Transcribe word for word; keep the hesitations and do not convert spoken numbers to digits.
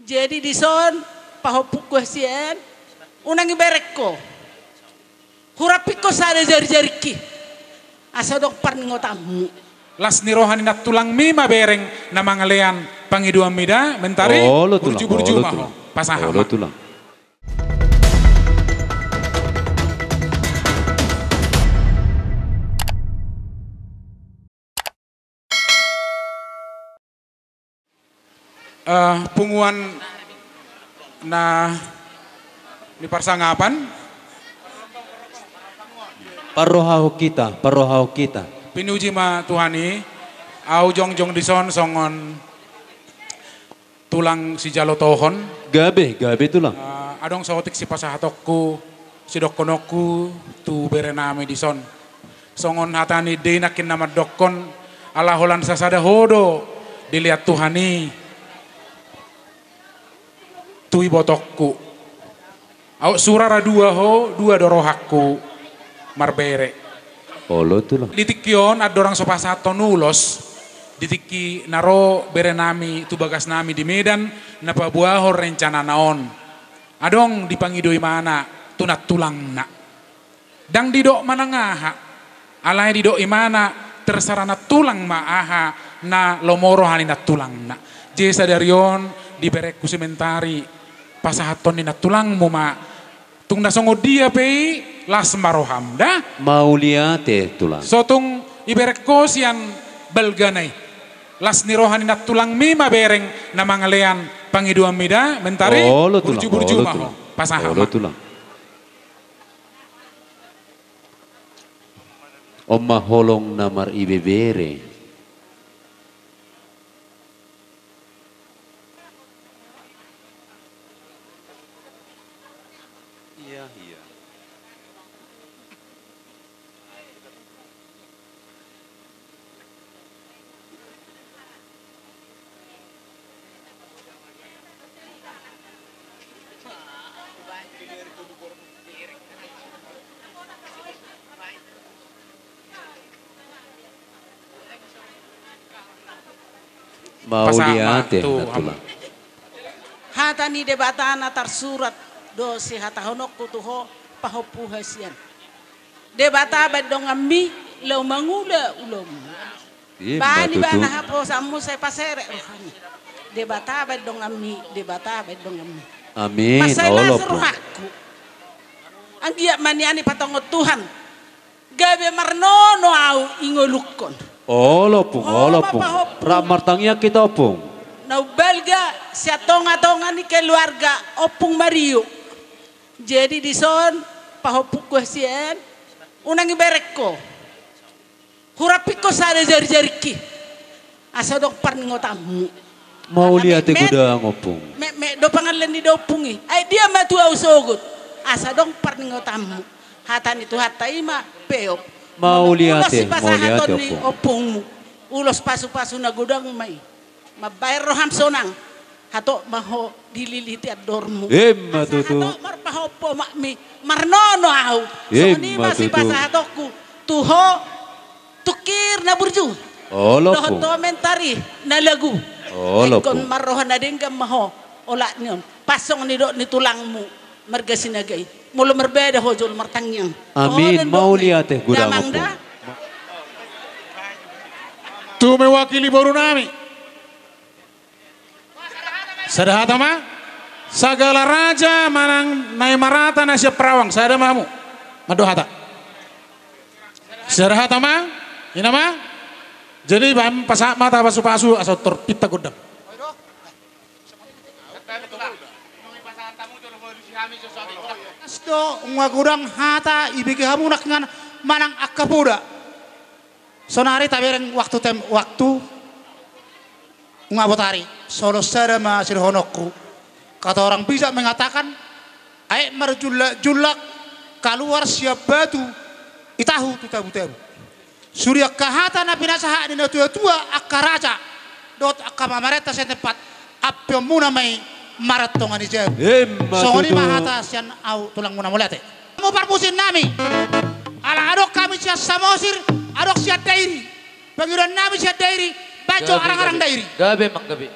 Jadi dison pahompungku hasian, unang ibereng ho. Hurampingkon sada jarijaringki asa adong parningotanmu. Las ni roha ni nantulangmi ma bereng na mangalean pangidoanmi da, mentari. Olo tulang, burju-burju olo ma tulang. Ho, pasahat ma. Olo tulang. Eh, punguan na di parsangapan. Parrohahon hita, parrohahon hita. Pinuji ma Tuhan i, au jongjong dison songon tulang sijalo tohon. Gabe, gabe tulang. Eh, adong saotik sipasahatonku, sidohononku tu berenami dison. Songon hata ni ende i nangkin na mandokkon, ala holan sasada ho do dilean Tuhan i tu ibotongku. Aut sura ra dua ho, dua do rohangku marbere. Olo tulang. Di tingki on andorang so pasahathon ulos, di tingki na ro berenami tu bagasnami di Medan, na paboahon rencanana on. Adong dipangido imana tu nantulangna. Ndang didok manang aha, alai didok imana terserah nantulang ma aha na lomo roha ni nantulangna. Jadi sadari on diberengku sementari pasahathon ni nantulangmu ma. Tung na songon dia pe i las ma roham da. Mauliate tulang. So tung ibereng ho sian balgana i. Las ni roha ni nantulangmi ma bereng na mangalean pangidoanmi da, mentari. Olo tulang, burju-burju ma ho. Olo tulang. Pasahat ma. Olo tulang. On ma holong na maribebere. Iya, iya. Mauliate, pasahat ma tu nantulangku. Hata ni Debata na tarsurat do sihatahononku tu ho pahompu hasian. Debata baen donganmi laho mangula ulaonmu. Ima tutu. Baen ibana haposanmu sai paserep rohami. Debata baen donganmi, Debata baen donganmi. Amin. Mansai las rohangku. Anggiat ma nian dipatongon Tuhan. Gabe marnono au di ngolungkon. Olo ompung, olo ompung. Rap martangiang hita ompung. Na umbalga sian tongatonga ni keluarga Ompung Mario. Jadi dison pahompungku hasian, unang ibereng ho. Hurampingkon sada jarijaringki asa adong parningotanmu. Mauliate godang ompung. Metmet do pangallang ni da ompung i. Ai dia ma tu au sogot asa adong parningotanmu. Hata ni Tuhanta i ma peop. Mauliate, mauliate ompung. Ulos sipasahaton ni ompungmu, ulos pasupasu na godang ma i. Mambahen roham sonang. Hatop ma ho dililiti andormu. Ima tutu. Asa hatop marpahompu omakmi, marnono au. Ima tutu. Songon i ma sipasahatonku tu ho tungkir na burju. Olo ompung. Dohot tu mentari na lagu. Olo ompung. Ingkon marroha na denggan ma ho olat ni on. Pas songon nidok ni tulangmu marga Sinaga i. Molo marbada ho jolo martangiang. Amin. Mauliate godang ompung. Tu mewakili borunami. Sada hata ma. Sagala raja manang nai marata na sian Perawang, sada ma hamu. Mandok hata. Sada hata ma. Ina ma. Jadi baen pasahat ma hata pasupasu asa tor pinta godang. As do nunga godang hata dibege hamu nangkiningan manang angka poda. Sonari tabereng waktu tem-, waktu. Nunga botari, songon sada ma sidohononku. Kata orang bijak mengatakan, aek marjullakjullak kaluar sian batu, i tahu tu tabutabu. Sude angka hata na pinasahat ni natuatua, angka raja dohot angka pamarenta sian tempat, ampeonmuna ma i martonga ni jabu. Ima tutu. Songon i ma hata sian au tulangmuna, mauliate. Hamu parmusiknami. Ala adong hami sian Samosir, adong sian Dairi. Pangidoannami sian Dairi, baen jo arangarang Dairi. Gabe, gabe. Gabe, manggabe.